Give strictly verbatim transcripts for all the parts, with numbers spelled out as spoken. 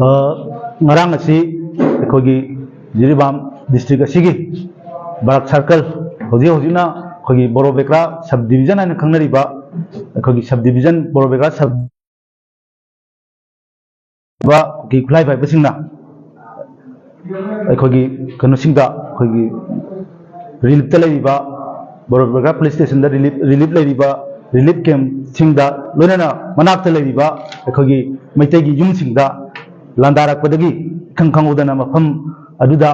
ꯑ, ꯉꯔꯥꯡ ꯑꯁꯤ ꯑꯩꯈꯣꯏꯒꯤ ꯖꯤꯔꯤꯕꯥꯝ ꯗꯤꯁꯇ꯭ꯔꯤꯛ ꯑꯁꯤꯒꯤ ꯕꯔꯥꯛ ꯁꯥꯔꯀꯜ, ꯍꯧꯖꯤꯛ ꯍꯧꯖꯤꯛꯅ ꯑꯩꯈꯣꯏꯒꯤ ꯕꯣꯔꯣꯕꯦꯀ꯭ꯔꯥ ꯁꯕ ꯗꯤꯕꯤꯖꯟ ꯍꯥꯏꯅ ꯈꯪꯅꯔꯤꯕ ꯑꯩꯈꯣꯏꯒꯤ ꯁꯕ ꯗꯤꯕꯤꯖꯟ ꯕꯣꯔꯣꯕꯦꯀ꯭ꯔꯥ ꯁꯕ ꯀꯨꯀꯤ ꯈꯨꯠꯂꯥꯏ ꯄꯥꯏꯕꯁꯤꯡꯅ ꯑꯩꯈꯣꯏꯒꯤ ꯀꯩꯅꯣꯁꯤꯡꯗ, ꯑꯩꯈꯣꯏꯒꯤ ꯔꯤꯂꯤꯞꯇ ꯂꯩꯔꯤꯕ, ꯕꯣꯔꯣꯕꯦꯀ꯭ꯔꯥ ꯄꯨꯂꯤꯁ ꯁ꯭ꯇꯦꯁꯟꯗ ꯔꯤꯂꯤꯞ, ꯔꯤꯂꯤꯞ ꯂꯩꯔꯤꯕ, ꯔꯤꯂꯤꯞ ꯀꯦꯝꯞꯁꯤꯡꯗ, ꯂꯣꯏꯅꯅ ꯃꯅꯥꯛꯇ ꯂꯩꯔꯤꯕ ꯑꯩꯈꯣꯏꯒꯤ ꯃꯩꯇꯩꯒꯤ ꯌꯨꯝꯁꯤꯡꯗ ꯂꯥꯟꯗꯥꯔꯛꯄꯗꯒꯤ ꯏꯈꯪ ꯈꯪꯍꯧꯗꯅ ꯃꯐꯝ ꯑꯗꯨꯗ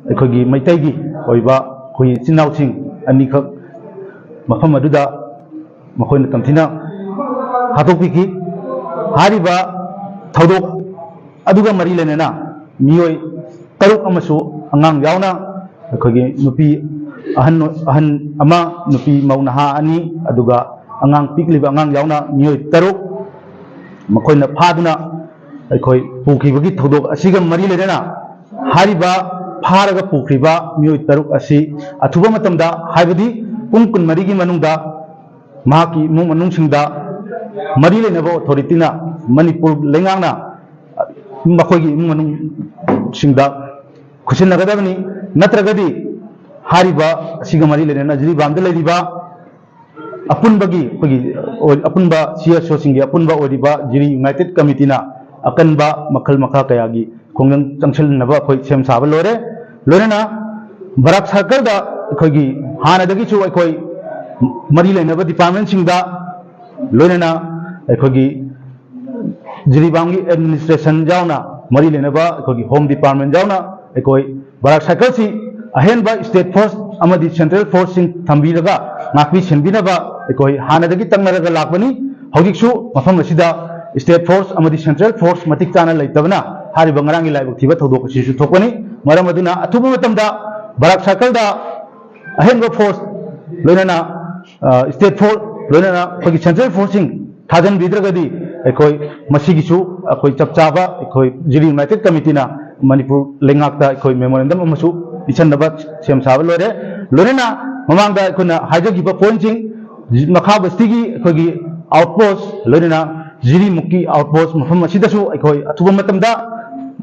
ꯑꯩꯈꯣꯏꯒꯤ ꯃꯩꯇꯩꯒꯤ ꯑꯣꯏꯕ ꯑꯩꯈꯣꯏꯒꯤ ꯏꯆꯤꯟ ꯏꯅꯥꯎꯁꯤꯡ ꯑꯅꯤꯈꯛ ꯃꯐꯝ ꯑꯗꯨꯗ ꯃꯈꯣꯏꯅ ꯇꯝꯊꯤꯅ ꯍꯥꯠꯇꯣꯛꯄꯤꯈꯤ꯫ ꯍꯥꯏꯔꯤꯕ ꯊꯧꯗꯣꯛ ꯑꯗꯨꯒ ꯃꯔꯤ ꯂꯩꯅꯅ ꯃꯤꯑꯣꯏ ꯇꯔꯨꯛ ꯑꯃꯁꯨ ꯑꯉꯥꯡ ꯌꯥꯎꯅ ꯑꯩꯈꯣꯏꯒꯤ ꯅꯨꯄꯤ ꯑꯍꯟ, ꯑꯍꯟ ꯑꯃ, ꯅꯨꯄꯤ ꯃꯧ ꯅꯍꯥ ꯑꯅꯤ, ꯑꯗꯨꯒ ꯑꯉꯥꯡ ꯄꯤꯛꯂꯤꯕ ꯑꯉꯥꯡ ꯌꯥꯎꯅ ꯃꯤꯑꯣꯏ ꯇꯔꯨꯛ ꯃꯈꯣꯏꯅ ꯐꯥꯗꯨꯅ ꯑꯩꯈꯣꯏ ꯄꯨꯈꯤꯕꯒꯤ ꯊꯧꯗꯣꯛ ꯑꯁꯤꯒ ꯃꯔꯤ ꯂꯩꯅꯅ ꯍꯥꯏꯔꯤꯕ ꯐꯥꯔꯒ ꯄꯨꯈ꯭ꯔꯤꯕ ꯃꯤꯑꯣꯏ ꯇꯔꯨꯛ ꯑꯁꯤ ꯑꯊꯨꯕ ꯃꯇꯝꯗ, ꯍꯥꯏꯕꯗꯤ ꯄꯨꯡ ꯀꯨꯟꯃꯔꯤꯒꯤ ꯃꯅꯨꯡꯗ ꯃꯍꯥꯛꯀꯤ ꯏꯃꯨꯡ ꯃꯅꯨꯡꯁꯤꯡꯗ ꯃꯔꯤ ꯂꯩꯅꯕ ꯑꯣꯊꯣꯔꯤꯇꯤꯅ, ꯃꯅꯤꯄꯨꯔ ꯂꯩꯉꯥꯛꯅ ꯃꯈꯣꯏꯒꯤ ꯏꯃꯨꯡ ꯃꯅꯨꯡꯁꯤꯡꯗ ꯈꯨꯠꯁꯤꯟꯅꯒꯗꯕꯅꯤ꯫ ꯅꯠꯇ꯭ꯔꯒꯗꯤ ꯍꯥꯏꯔꯤꯕ ꯑꯁꯤꯒ ꯃꯔꯤ ꯂꯩꯅꯅ ꯖꯤꯔꯤꯕꯥꯝꯗ ꯂꯩꯔꯤꯕ ꯑꯄꯨꯟꯕꯒꯤ, ꯑꯩꯈꯣꯏꯒꯤ, ꯑꯣꯏ-, ꯑꯄꯨꯟꯕ ꯁꯤ ꯑꯦꯁ ꯑꯣꯁꯤꯡꯒꯤ ꯑꯄꯨꯟꯕ ꯑꯣꯏꯔꯤꯕ ꯖꯤꯔꯤ ꯌꯨꯅꯥꯏꯇꯦꯠ ꯀꯃꯤꯇꯤꯅ ꯑꯀꯟꯕ ꯃꯈꯜ ꯃꯈꯥ ꯀꯌꯥꯒꯤ ꯈꯣꯡꯖꯪ ꯆꯪꯁꯤꯟꯅꯕ ꯑꯩꯈꯣꯏ ꯁꯦꯝ ꯁꯥꯕ ꯂꯣꯏꯔꯦ꯫ ꯂꯣꯏꯅꯅ ꯕꯔꯥꯛ ꯁꯥꯔꯀꯜꯗ ꯑꯩꯈꯣꯏꯒꯤ ꯍꯥꯟꯅꯗꯒꯤꯁꯨ ꯑꯩꯈꯣꯏ ꯃꯔꯤ ꯂꯩꯅꯕ ꯗꯤꯄꯥꯔꯠꯃꯦꯟꯁꯤꯡꯗ, ꯂꯣꯏꯅꯅ ꯑꯩꯈꯣꯏꯒꯤ ꯖꯤꯔꯤꯕꯥꯝꯒꯤ ꯑꯦꯗꯃꯤꯅꯤꯁꯇ꯭ꯔꯦꯁꯟ ꯌꯥꯎꯅ, ꯃꯔꯤ ꯂꯩꯅꯕ ꯑꯩꯈꯣꯏꯒꯤ ꯍꯣꯝ ꯗꯤꯄꯥꯔꯠꯃꯦꯟ ꯌꯥꯎꯅ, ꯑꯩꯈꯣꯏ ꯕꯔꯥꯛ ꯁꯥꯔꯀꯜꯁꯤ ꯑꯍꯦꯟꯕ ꯁ꯭ꯇꯦꯠ ꯐꯣꯔꯁ ꯑꯃꯗꯤ ꯁꯦꯟꯇ꯭ꯔꯦꯜ ꯐꯣꯔꯁꯁꯤꯡ ꯊꯝꯕꯤꯔꯒ ꯉꯥꯛꯄꯤ ꯁꯦꯟꯕꯤꯅꯕ ꯑꯩꯈꯣꯏ ꯍꯥꯟꯅꯗꯒꯤ ꯇꯛꯅꯔꯒ ꯂꯥꯛꯄꯅꯤ꯫ ꯍꯧꯖꯤꯛꯁꯨ ꯃꯐꯝ ꯑꯁꯤꯗ ꯁ꯭ꯇꯦꯠ ꯐꯣꯔꯁ ꯑꯃꯗꯤ ꯁꯦꯟꯇ꯭ꯔꯦꯜ ꯐꯣꯔꯁ ꯃꯇꯤꯛ ꯆꯥꯅ ꯂꯩꯇꯕꯅ ꯍꯥꯏꯔꯤꯕ ꯉꯔꯥꯡꯒꯤ ꯂꯥꯏꯕꯛ ꯊꯤꯕ ꯊꯧꯗꯣꯛ ꯑꯁꯤꯁꯨ ꯊꯣꯛꯄꯅꯤ꯫ ꯃꯔꯝ ꯑꯗꯨꯅ ꯑꯊꯨꯕ ꯃꯇꯝꯗ ꯕꯔꯥꯛ ꯁꯥꯔꯀꯜꯗ ꯑꯍꯦꯟꯕ ꯐꯣꯔꯁ, ꯂꯣꯏꯅꯅ, ꯑ, ꯁ꯭ꯇꯦꯠ ꯐꯣꯔꯁ, ꯂꯣꯏꯅꯅ ꯑꯩꯈꯣꯏꯒꯤ ꯁꯦꯟꯇ꯭ꯔꯦꯜ ꯐꯣꯔꯁꯁꯤꯡ ꯊꯥꯖꯤꯟꯕꯤꯗ꯭ꯔꯒꯗꯤ ꯑꯩꯈꯣꯏ ꯃꯁꯤꯒꯤꯁꯨ ꯑꯩꯈꯣꯏ ꯆꯞ ꯆꯥꯕ ꯑꯩꯈꯣꯏ ꯖꯤꯔꯤ ꯌꯨꯅꯥꯏꯇꯦꯠ ꯀꯃꯤꯇꯤꯅ ꯃꯅꯤꯄꯨꯔ ꯂꯩꯉꯥꯛꯇ ꯑꯩꯈꯣꯏ ꯃꯦꯃꯣꯔꯦꯟꯗꯝ ꯑꯃꯁꯨ ꯄꯤꯁꯟꯅꯕ ꯁꯦꯝ ꯁꯥꯕ ꯂꯣꯏꯔꯦ꯫ ꯂꯣꯏꯅꯅ ꯃꯃꯥꯡꯗ ꯑꯩꯈꯣꯏꯅ ꯍꯥꯏꯖꯈꯤꯕ ꯄꯣꯏꯟꯠꯁꯤꯡ, ꯃꯈꯥ ꯕꯁꯇꯤꯒꯤ ꯑꯩꯈꯣꯏꯒꯤ ꯑꯥꯎꯠꯄꯣꯁ, ꯂꯣꯏꯅꯅ ꯖꯤꯔꯤꯃꯨꯛꯀꯤ ꯑꯥꯎꯠꯄꯣꯁ ꯃꯐꯝ ꯑꯁꯤꯗꯁꯨ ꯑꯩꯈꯣꯏ ꯑꯊꯨꯕ ꯃꯇꯝꯗ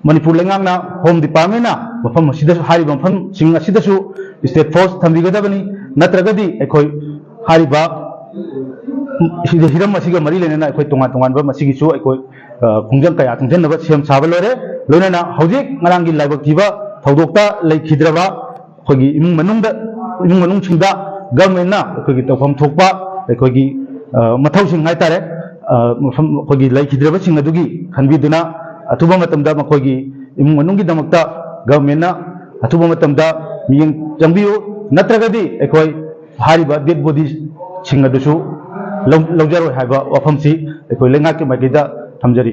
ꯃꯅꯤꯄꯨꯔ ꯂꯩꯉꯥꯛꯅ, ꯍꯣꯝ ꯗꯤꯄꯥꯔꯠꯃꯦꯟꯅ ꯃꯐꯝ ꯑꯁꯤꯗꯁꯨ, ꯍꯥꯏꯔꯤꯕ ꯃꯐꯝꯁꯤꯡ ꯑꯁꯤꯗꯁꯨ ꯁ꯭ꯇꯦꯠ ꯐꯣꯔꯁ ꯊꯝꯕꯤꯒꯗꯕꯅꯤ꯫ ꯅꯠꯇ꯭ꯔꯒꯗꯤ ꯑꯩꯈꯣꯏ ꯍꯥꯏꯔꯤꯕ ꯁꯤꯗ ꯍꯤꯔꯝ ꯑꯁꯤꯒ ꯃꯔꯤ ꯂꯩꯅꯅ ꯑꯩꯈꯣꯏ ꯇꯣꯉꯥꯟ ꯇꯣꯉꯥꯟꯕ ꯃꯁꯤꯒꯤꯁꯨ ꯑꯩꯈꯣꯏ, ꯑ, ꯈꯣꯡꯖꯪ ꯀꯌꯥ ꯆꯪꯁꯤꯟꯅꯕ ꯁꯦꯝ ꯁꯥꯕ ꯂꯣꯏꯔꯦ꯫ ꯂꯣꯏꯅꯅ ꯍꯧꯖꯤꯛ ꯉꯔꯥꯡꯒꯤ ꯂꯥꯏꯕꯛ ꯊꯤꯕ ꯊꯧꯗꯣꯛꯇ ꯂꯩꯈꯤꯗ꯭ꯔꯕ ꯑꯩꯈꯣꯏꯒꯤ ꯏꯃꯨꯡ ꯃꯅꯨꯡꯗ, ꯏꯃꯨꯡ ꯃꯅꯨꯡꯁꯤꯡꯗ ꯒꯚꯔꯟꯃꯦꯟꯅ ꯑꯩꯈꯣꯏꯒꯤ ꯇꯧꯐꯝ ꯊꯣꯛꯄ ꯑꯩꯈꯣꯏꯒꯤ, ꯑ, ꯃꯊꯧꯁꯤꯡ ꯍꯥꯏꯇꯥꯔꯦ, ꯑ, ꯃꯐꯝ ꯑꯩꯈꯣꯏꯒꯤ ꯂꯩꯈꯤꯗ꯭ꯔꯕꯁꯤꯡ ꯑꯗꯨꯒꯤ ꯈꯟꯕꯤꯗꯨꯅ ꯑꯊꯨꯕ ꯃꯇꯝꯗ ꯃꯈꯣꯏꯒꯤ ꯏꯃꯨꯡ ꯃꯅꯨꯡꯒꯤꯗꯃꯛꯇ ꯒꯚꯔꯟꯃꯦꯟꯅ ꯑꯊꯨꯕ ꯃꯇꯝꯗ ꯃꯤꯠꯌꯦꯡ ꯆꯪꯕꯤꯌꯨ꯫ ꯅꯠꯇ꯭ꯔꯒꯗꯤ ꯑꯩꯈꯣꯏ ꯍꯥꯏꯔꯤꯕ ꯗꯦꯗ ꯕꯣꯗꯤꯁꯤꯡ ꯑꯗꯨꯁꯨ ꯂꯧ-, ꯂꯧꯖꯔꯣꯏ ꯍꯥꯏꯕ ꯋꯥꯐꯝꯁꯤ ꯑꯩꯈꯣꯏ ꯂꯩꯉꯥꯛꯀꯤ ꯃꯥꯏꯀꯩꯗ ꯊꯝꯖꯔꯤ꯫